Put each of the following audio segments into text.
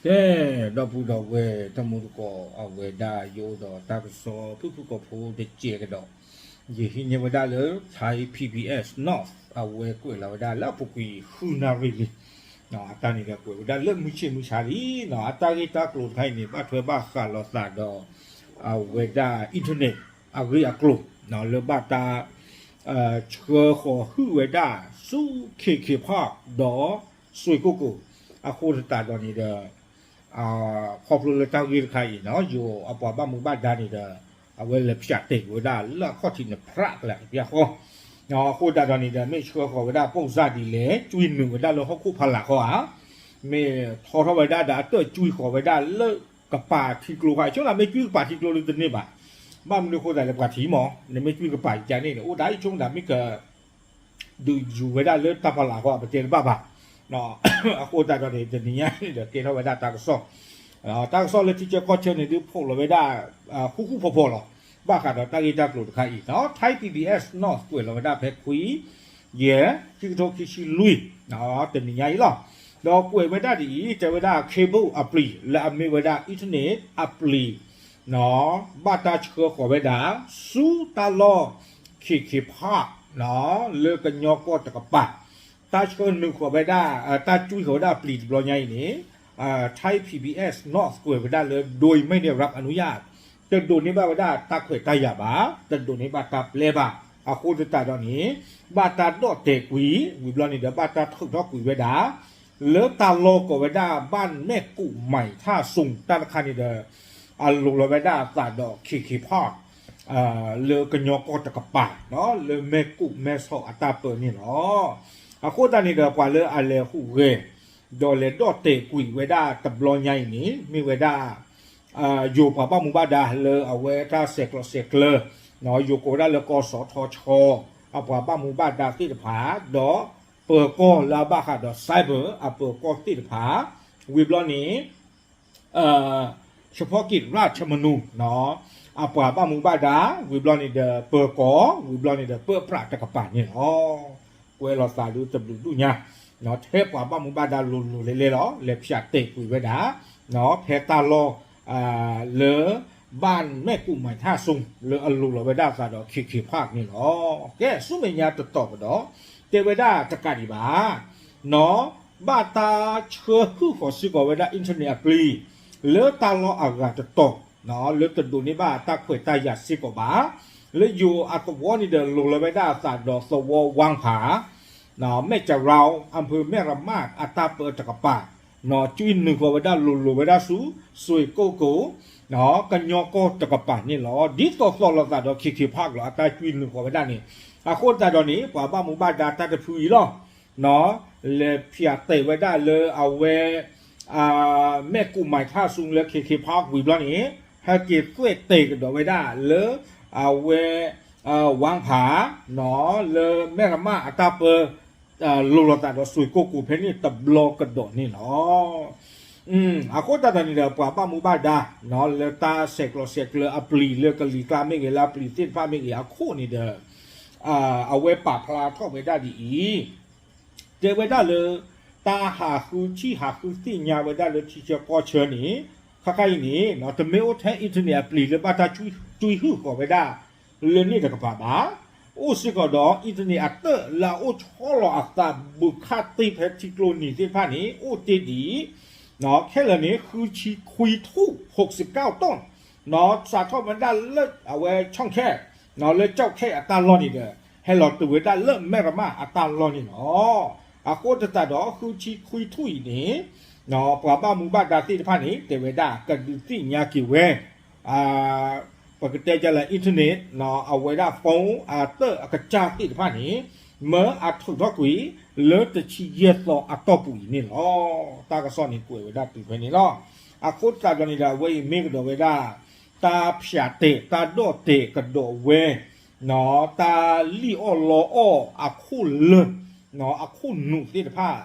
ကဲ, ဒီပုၢ်ဒီဝဲၢ်တံၤသကိး အဝဲဒၣ်ယအိၣ်ဒီးတၢ်ကစီၣ်ဖုၣ်ဖုၣ်ကိာ်ဖိတစဲးကဒီး, ယဟံးန့ၢ်ဝဲဒၣ်လၢ Thai PBS North အဝဲကွဲးလီၤဝဲဒၣ်လၢအပူၤကွံာ်ဃုနၣ်ရံၣ်လံ. အတၢ်န့ၣ်ဒီးကွဲးဝဲဒၣ်လၢမုၢ်ဆ့ၣ်မုၢ်ဆါလံ. အတၢ်ဂ့ၢ်တၢ်ကျိၤတခါအံၤန့ၣ် ဘၣ်ထွဲဘၣ်ဃးလိာ်သးဒီး အဝဲဒၣ် internet အဂ့ၢ်အကျိၤ လၢဘၣ်တၢ် ဆှၢဃီၤဟုၣ်ဝဲဒၣ်ဆူ KK Park ဒီး စွ့ၢ်ကိၢ်ကိၢ် အဃိသတးဒီးန့ၣ်ဒီး ခီဖျိလၢတၢ်ဂ့ၢ်တခါအံၤန့ၣ် ယိၤအပှၤဘၣ်မူဘၣ်ဒါန့ၣ်ဒီး အဝဲလဲၤဖၠးတဲာ်ကွံာ်ဝဲဒၣ်လၢအခီၣ်ထံးန့ၣ် ဖြးကလဲာ်ကပျၢ်ဃီ, အဃိသတးဒီးန့ၣ်ဒီး မ့ၢ်ဆှၢဃီၤဝဲဒၣ်ပိၢ်စၢ်ဒ်လဲၣ် ကွံနုာ်ဝဲဒၣ်လၢဟီၣ်ခိၣ်ဖီလာ်ဃီဧါ, မ့ၢ်ထီထီၣ်ဝဲဒၣ်ဒီးအတၢၣ်ကွံဃီၤဝဲဒၣ်လၢကပၤထံကျိခါ, ဆိကမိၣ်မ့ၢ်ကွံကပၤထံကျိလၢတန့ၢ်ဘၣ်, ဘၣ်မနုၤအဃိသတးလဲၣ် ပှၤထံၣ်မး နမ့ၢ်ကွံကပၤယကန့ၣ်န့ၣ် အိၣ်ဒၣ်အံၤဆိကမိၣ်ဒၣ်မ့ၢ်က ဒုးယူၤဝဲဒၣ်လၢတၢ်ဖီလာ်ဃီ ပတဲတဘၣ်ဘၣ်. အဃိသတးဒီးန့ၣ် တနံၤညါန့ၣ်ဒီး ကဲထီၣ်ဝဲဒၣ်တၢ်ကစီၣ်, တၢ်ကစီၣ်လၢထံဆၢကီၢ်ဆၢန့ၣ် ဒုးဖီၣ်လီၤဝဲဒၣ် ဃူဃူဖိးဖိးလီၤ. ဘၣ်ဃးဒီးတၢ်ဂ့ၢ်တၢ်ကျိၤတခါအံၤ Thai PBS North ကွဲးလီၤဝဲဒၣ်ဖဲခွံ ယဲၢ် ခံကထိခံဆံလွံၢ် တနံၤညါအံၤလီၤ. ဒီးကွဲးဝဲဒၣ်ဒ်အံၤ တဲဝဲဒၣ် cable အပျံၤ လၢအမ့ၢ်ဝဲဒၣ် internet အပျံၤ ဘၣ်တၢ်ဆှၢဃီၤဝဲဒၣ် ဆူတၢ်လီၢ် KK Park လၢကညီကီၢ်တကပၤ, တၢ်ဆှၢနုာ်ဃီၤဝဲဒၣ် တၢ်ကွံဃီၤဝဲဒၣ်အပျံၤတဘျီညါအံၤန့ၣ် Thai PBS North ကွဲးဝဲဒၣ်လၢ โดยไม่ได้รับอนุญาต တဒိးန့ၢ်ဘၣ်ဝဲဒၣ်တၢ်ခွဲးတၢ်ယာ်ဘၣ်, တဒိးန့ၢ်ဘၣ်တၢ်ပျဲဘၣ်. အဃိသတးဒီးန့ၣ် ဘၣ်တၢ်ဒီၣ်တဲာ်ကွံာ် ဝံၤဘျီန့ၣ်ဒီး ဘၣ်တၢ်ထုးထီၣ်ကွံာ်ဝဲဒၣ် လၢတၢ်လီၢ်ကိးဝဲဒၣ် บ้านแม่กุใหม่ท่าซุง တၢ်တခါန့ၣ်ဒီး အလိၤလီၤဝဲဒၣ်အသးဒီး KK Park လၢကညီကီၢ်တကပၤ လၢမဲၢ်ကူၣ်မဲၢ်ဆီးအတၢ်ပၢန့ၣ်လီၤ. အဃိသတးန့ၣ်ဒီး ပှၤလၢအလဲၤဟူးဂဲၤ ဒီးလဲၤဒီၣ်တဲာ်ကွံာ်ဝဲဒၣ်တဘျီညါအံၤန့ၣ် မ့ၢ်ဝဲဒၣ် ယိၤပှၤဘၣ်မူဘၣ်ဒါလၢအဝဲတၢ်ဆဲးကျိးဆဲးကျၢ ယိၤကိးဝဲဒၣ်လၢ ကီၢ်စီၤထီၣ်ဆီ အပှၤဘၣ်မူဘၣ်ဒါသ့ၣ်တဖၣ် ဒီးပၢၤကီၢ်လၢအဘၣ်ဃးဒီး cyber အပၢၤကီၢ်သ့ၣ်တဖၣ် ဝံၤဘျီန့ၣ် เฉพาะกิจราชมนู အပှၤဘၣ်မူဘၣ်ဒါ ဝံၤဘျီန့ၣ်ဒီး ပၢၤကီၢ် ဝံၤဘျီန့ၣ်ဒီး ပၢပြးတကပၤန့ၣ်လီၤ. ကွဲးလီၤသးဒုတဘျုးဒူၣ်ညါ ထဲပှၤဘၣ်မူဘၣ်ဒါလိၤလိၤလဲၤလဲၤလီၤ လဲၤဖၠးတဲာ်ကွံာ်ဝဲဒၣ် ဖဲတၢ်လီၢ် လၢ บ้านแม่กุใหม่ท่าซุง လၢအလိၤလီၤဝဲဒၣ်အသးဒီး KK Park န့ၣ်လီၤ. ကဲ ဆူမဲာ်ညါတတီၤကဒီး တဲဝဲဒၣ်တကးဒံးဘၣ် ဘၣ်တၢ်ဆှၢဟုၣ်ဃီၤစ့ၢ်ကီးဝဲဒၣ် internet အပျံၤ လၢတၢ်လီၢ်အဂၤတတီၤ လၢတဒိးန့ၢ်ဘၣ်တၢ်ခွဲးတၢ်ယာ်စ့ၢ်ကီးဘၣ်, လၢယိၤအသဝီန့ၣ်ဒီး လိၤလီၤဝဲဒၣ်အသးဒီးသဝီဝၢ်ဖး မဲၢ်ကရၢ အၣ်ဖၢၣ်မဲၢ်ရမး အတၢ်ပၢတကပၤ ကွံနုာ်ဃီၤဝဲဒၣ်လိၤလိၤဝဲဒၣ်ဆူ စွ့ၢ်ကိၢ်ကိၢ် ကညီကီၢ်တကပၤန့ၣ်လီၤ. ဒ်သိးသိးလိာ်သးဒီး KK Park လီၤ အတၢ်ကွံနုာ်ဃီၤဝဲဒၣ်န့ၣ် အဃိသတးဒီးန့ၣ် ပှၤဘၣ်မူဘၣ်ဒါတၢ်တဖုအံၤလီၤ လဲၤဖၠးတဲာ်ဝဲဒၣ်လၢအဝဲ မဲၢ်ကူၣ်မၤထၣ်ဆူလၢ KK Park ဝံၤဘျီန့ၣ် ဟဲက့ၤသွဲၣ်တဲာ်ကဒီးဝဲဒၣ်လၢအဝဲ ဝၢ်ဖး လၢမဲၢ်ရမးအတၢ်ပၢ လိၤလိာ်သးဒီးစွ့ၢ်ကိၢ်ကိၢ်ဖဲန့ၣ်တဘျီကဒီးန့ၣ်လီၤ. အဃိသတးဒီးန့ၣ်ဒီး ပှၤဘၣ်မူဘၣ်ဒါ လၢတၢ်ဆဲးကျိးဆဲးကျၢအပျံၤ လၢကလံၤကျါမ့ၢ်ဂ့ၤ လၢအပျံၤသ့ၣ်တဖၣ်မ့ၢ်ဂ့ၤ အခိၣ်န့ၣ်ဒီး အဝဲပာ်ဖျါထီၣ်ဝဲဒၣ်ဒ်အံၤ တဲဝဲဒၣ်လၢ တၢ်ဟးဃုထံၣ်ဟးဃုသ့ၣ်ညါဝဲဒၣ်လၢထံဆၢကီၢ်ဆၢန့ၣ် ခါခါအံၤန့ၣ် တမ့ၢ်အိၣ်ထဲ internet အပျံၤလၢဘၣ်တၢ်ကွံဟုၣ်ဃီၤဝဲဒၣ် လၢန့ၣ်တကပၤဘၣ်. အိၣ်စ့ၢ်ကီးဒီး internet အတၢၣ်လၢအအိၣ်ဆီလီၤအသးဘူးခါတ့ၢ်ဖဲထံကျိနံၤသ့ၣ်တဖၣ်န့ၣ် အိၣ်တ့ၢ်ဒံး ခဲလၢာ်န့ၣ် ဃုဆံခွံထူၣ် ဟိးစံးကၢ်တီၣ် စးထီၣ်ဝဲဒၣ်လၢအဝဲဆီၣ်ခဲ လၢကၠီၣ်ခဲအတၢ်လီၢ်န့ၣ်ဒီး ဟဲလီၤတုၤဝဲဒၣ်လၢမဲၢ်ရမးအတၢ်လီၢ်န့ၣ်လီၤ. အဃိသတးဒီး ဃုဆံခွံထူၣ်အံၤန့ၣ် ပှၤဘၣ်မူဘၣ်ဒါသ့ၣ်တဖၣ်န့ၣ် တဲဝဲဒၣ်ကဒုးသ့ၣ်ညါက့ၤဝဲ ပကတဲဒ်လဲၣ် internet အဝဲဒၣ် phone အတၢၣ်အကစၢ်သ့ၣ်တဖၣ်န့ၣ် မၢအထုးထီၣ်ကွံာ် လၢတဆံယဲၢ်သီအတီၢ်ပူၤအံၤန့ၣ်လီၤ. တၢ်ကစီၣ်န့ၣ်ကွဲးဝဲဒၣ်တုၤဖဲန့ၣ်လီၤ. အဃိသတးဒီးန့ၣ်ဒီး အဝဲအံၤမ့ၢ်ကဒီးဝဲဒၣ် တၢ်ဖၠးတဲာ် တၢ်ဒီၣ်တဲာ်ကဒီးဝဲ တၢ်လံၣ်အီၣ်လီအီၣ်အခိၣ်လၢ အခိၣ်နူာ်သ့ၣ်တဖၣ်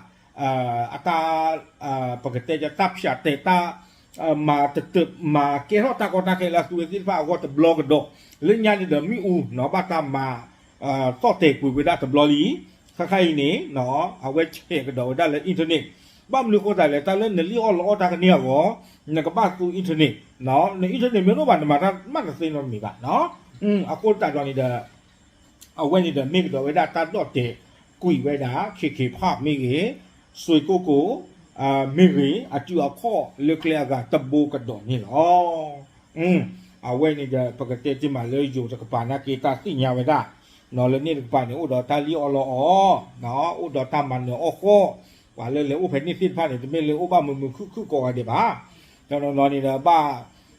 အတၢ် ပကတဲတၢ်ဖၠးတဲာ်တၢ် မၤတတၢၢ် မၤကဲထီၣ်တၢ်ကီတၢ်ခဲလၢအသုဝဲသ့ၣ်တဖၣ်အဂီၢ်တဘျီကဒီး လၢညါန့ၣ်ဒီးမ့ၣ်အူ ဘၣ်တၢ်မၤ သီၣ်တဲာ်ကွံာ်ဝဲဒၣ်တဘျီလံ. ခါခါအံၤန့ၣ် အဝဲဆဲးကဒီးဝဲဒၣ်လၢ internet ဘၣ်မနုၤအဃိသတးလဲၣ်, တၢ်လၢနလံၣ်အီၣ်လီအီၣ်တၢ်ကန့ၢ်အဂီၢ် နကဘၣ်သူ internet, န internet မ့ၢ်တအိၣ်ဘၣ် နမၤတၢ်မးတသ့နီတမံၤဘၣ်. အဃိသတးဒီးန့ၣ်ဒီး အဝဲန့ၣ်ဒီးမ့ၢ်ကဒီးဝဲဒၣ်တၢ်ဒီၣ်တဲာ်ကွံာ်ဝဲဒၣ် ခ့ခ့ဖးမ့ၢ်ဂ့ၤ, စွ့ကိၣ်ကိၣ် မ့ၢ်ဂ့ၤ အစုအခီၣ်လၢကျဲအဂၤတဘိကဒီးန့ၣ်လီၤ. အဝဲန့ၣ်ဒီး ပကတဲတ့ၢ်မးလၢယိၤတကပၤနာ်က့ တၢ်သ့ၣ်ညါဝဲဒၣ် လၢန့ၣ်တကပၤန့ၣ် အိၣ်ဒီးတၢ်လံၣ်အီၣ်လီအီၣ်, အိၣ်ဒီးတၢ်မၤနၢၤအီၣ်ဃီၣ်, ပှၤလၢလဲၤအိၣ်ဖဲန့ၣ်သ့ၣ်တဖၣ်န့ၣ် တမ့ၢ်လၢအိၣ်ဘၣ်မုာ်မုာ်ခုၣ်ခုၣ်ကိးဂၤဒဲးဘၣ်. တနီၤနီၤန့ၣ်ဒီး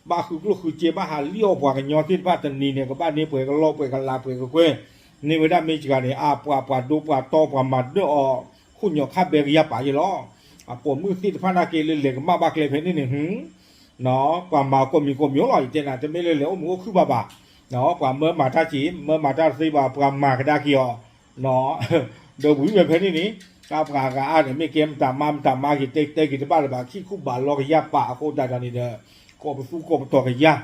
ဘၣ်ဃုကျိၣ်ဃုစ့ ဘၣ်ဟးလံၣ်အီၣ်ပှၤကညီသ့ၣ်တဖၣ် တနံၤန့ၣ် ကဘၣ်န့ၢ်ပှဲၤကလီပှဲၤကလးပှဲၤကကွဲၢ်, န့ၢ်ဝဲဒၣ်မ့ၢ်စှၤန့ၣ် အပှၤပှၤဒိပှၤတီပှၤမၤဒၢၣ်အီၤ ခိၣ်ညီၣ်ခါဘဲကယၢ်ပာ်ယဲလီၤ. အပိာ်မုၣ်သ့ၣ်တဖၣ်နာ်က့လၢလဲၤကမၣ်ဘၣ်ကျဲဖဲန့ၣ်န့ၣ် ပှၤမၤကိးမံၤကိးမံၤလီၤ. ယတဲနၤ တမ့ၢ်လၢလဲၤအိၣ်မုာ်အိၣ်ခုၣ်ဘၣ်ဘၣ်, ပှၤမၢမၤတၢ်စ့ မၢမၤတၢ်တသ့ဘၣ် ပှၤမၤကဒါက့ၤအီၤ ဒီးဝံၤဝဲဖဲန့ၣ်န့ၣ် တၢ်ပှၤဂၤအါန့ၣ် မ့ၢ်ကဲမတၤမါမတၤမါက့ၤ တဲတဲက့ၤတဘၣ်လၢၤဘၣ် ခံခူၣ်ဘးလီကယၢ်ပာ်အဃိသတးဒီးန့ၣ်ဒီး ကိးပသူကိးပတီၤကယၢ်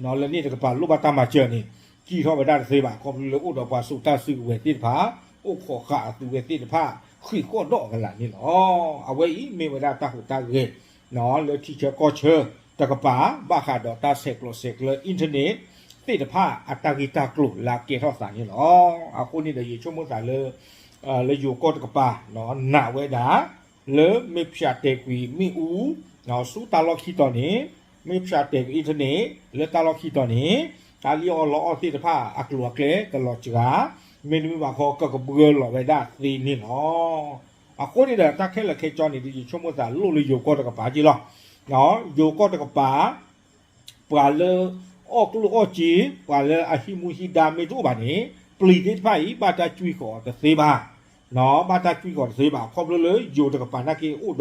လၢန့ၣ်တကပၤလိၣ်ဘၣ်တၢ်မၤစၢၤန့ၣ် ကံၣ်ထီၣ်ဝဲဒၣ်တသ့ဘၣ် ခီဖျိလၢအိၣ်ဒီးပှၤစိာ်တၢ်စုကဝဲၤသ့ၣ်တဖၣ် အိၣ်ခိးဃာ်အသုဝဲသ့ၣ်တဖၣ် ဃံးဃီၣ်ဒီးအကလးန့ၣ်လီၤ. အဝဲအံၤမ့ၢ်ဝဲဒၣ်တၢ်ဟူးတၢ်ဂဲၤ လၢထံဆၢကီၢ်ဆၢတကပၤ ဘၣ်ဃးဒီးတၢ်ဆဲးကျိးဆဲးကျၢ internet သ့ၣ်တဖၣ်အတၢ်ဂ့ၢ်တၢ်ကျိၤလၢအကဲထီၣ်သးန့ၣ်လီၤ. အဃိန့ၣ်ဒီးယဆိကမိၣ်သးလၢ လၢယိၤကီၢ်တကပၤ နာ်ဝဲဒၣ် လၢမ့ၢ်ဖၠးတဲာ်ကွံာ်မ့ၣ်အူ ဆူတၢ်လီၢ်ခံတီၤန့ၣ် မ့ၢ်ဖၠးတဲာ်ကွံာ် internet လၢတၢ်လီၢ်ခံတီၤန့ၣ် တၢ်လံၣ်အီၣ်လီအီၣ်သ့ၣ်တဖၣ်အကျိၤအကျဲကလီၤစှၤ မ့တမ့ၢ်ဘၣ်ခီကကဘှၢလီၤဝဲဒၣ်သ့န့ၣ်လီၤ. အဃိန့ၣ်ဒီးတၢ်ခဲလၢာ်ခဲဆ့န့ၣ် ယဆိကမိၣ်သးလိၣ်လၢယိၤကီၢ်တကပၤက့လီၤ. ယိၤကီၢ်တကပၤ ပှၤလၢအီၣ်ကျိၣ်အီၣ်စ့ ပှၤလၢအဟံးမူဟံးဒါမ့ၢ်တအိၣ်ဘၣ်န့ၣ် ပျံၤသ့ၣ်တဖၣ်အံၤ ဘၣ်တၢ်ကွံကီၤတသ့ဘၣ်, ဘၣ်တၢ်ကွံကီၤတသ့ဘၣ် ခီဖျိလၢယိၤတကပၤနာ်က့အိၣ်ဒီး ကအိၣ်ဒီးပှၤခိၣ်ပှၤနၢ်တနီၤနီၤလီၤ ခီယဆိကမိၣ်သး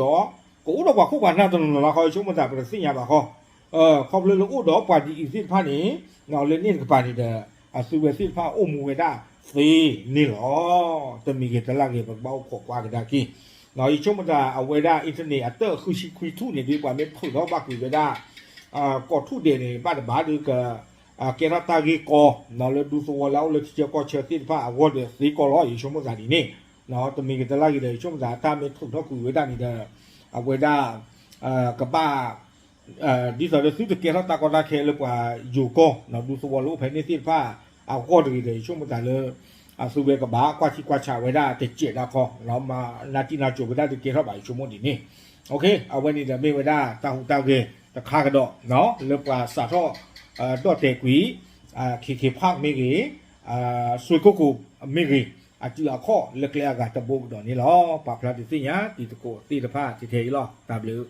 ပတသ့ၣ်ညါဘၣ်ခီ ခီဖျိလၢအိၣ်ဒီးပှၤဒ်အံၤသ့ၣ်တဖၣ်န့ၣ် လၢန့ၣ်တကပၤန့ၣ်ဒီး အသုဝဲသ့ၣ်တဖၣ်အိၣ်မူဝဲဒၣ်သ့န့ၣ်လီၤ. တမံၤဂ့ၤတလၢ်ဂ့ၤ ပကဘၣ်အိၣ်ခိးကွၢ်ကဒါက့ၤ ယဆိကမိၣ်သးအဝဲဒၣ် internet အတၢၢ်ဃုဆံခွံထူၣ်န့ၣ်ဒ်ပှၤမ့ၢ်ထုးထီၣ်ဘၣ်ကွံာ်ဝဲဒၣ် ကိးထူၣ်ဒဲးန့ၣ် ဘၣ်တဘၣ်ဒီးက ကဲထီၣ်တၢ်ဂ့ၢ်ကီ လၢဒူသဝီလၢအအိၣ်လၢထံဆၢကီၢ်ဆၢသ့ၣ်တဖၣ်အဂီၢ်ဒီးသ့ကီလီၤ ယဆိကမိၣ်သးဒ်န့ၣ် တမံၤဂ့ၤတလၢ်ဂ့ၤဒီး ယဆိကမိၣ်သးတၢ်မ့ၢ်ထုးထီၣ်ကွံာ်ဝဲဒၣ်န့ၣ်ဒီး အဝဲဒၣ် ကဘၣ် ဒ်သိးဒီးသုတကဲထီၣ်တၢ်ကီတၢ်ခဲလၢပှၤယိၤကီၢ် ဒူသဝီလၢအိၣ်ဖဲန့ၣ်သ့ၣ်တဖၣ်အဂီၢ်တဂ့ၤဒီး ယဆိကမိၣ်သးလၢ အသုဝဲကဘၣ်ကွၢ်ထံကွၢ်ဆးဝဲဒၣ်တစဲးဒၣ်ခီ နၢ်တံၢ်နၢ်ကိၤဝဲဒၣ်တကဲထီၣ်ဘၣ် ယဆိကမိၣ်ဒ်န့ၣ် အဝဲန့ၣ်ဒီးမ့ၢ်ဝဲဒၣ်တၢ်ဟူးတၢ်ဂဲၤတခါကဒီး လၢပှၤစးထီၣ် ဒီၣ်တဲာ်ကွံာ် ခ့ခ့ဖးမ့ၢ်ဂ့ၤ စွ့ကိၣ်ကိၣ်မ့ၢ်ဂ့ၤ အစုအခီၣ်လၢကျဲအဂၤတဘိကဒီးန့ၣ်လီၤ. ပာ်ဖျါဒုးသ့ၣ်ညါတံၤသကိးသ့ၣ်တဖၣ်ထဲအံၤလီၤ. တၢ်ဘျုး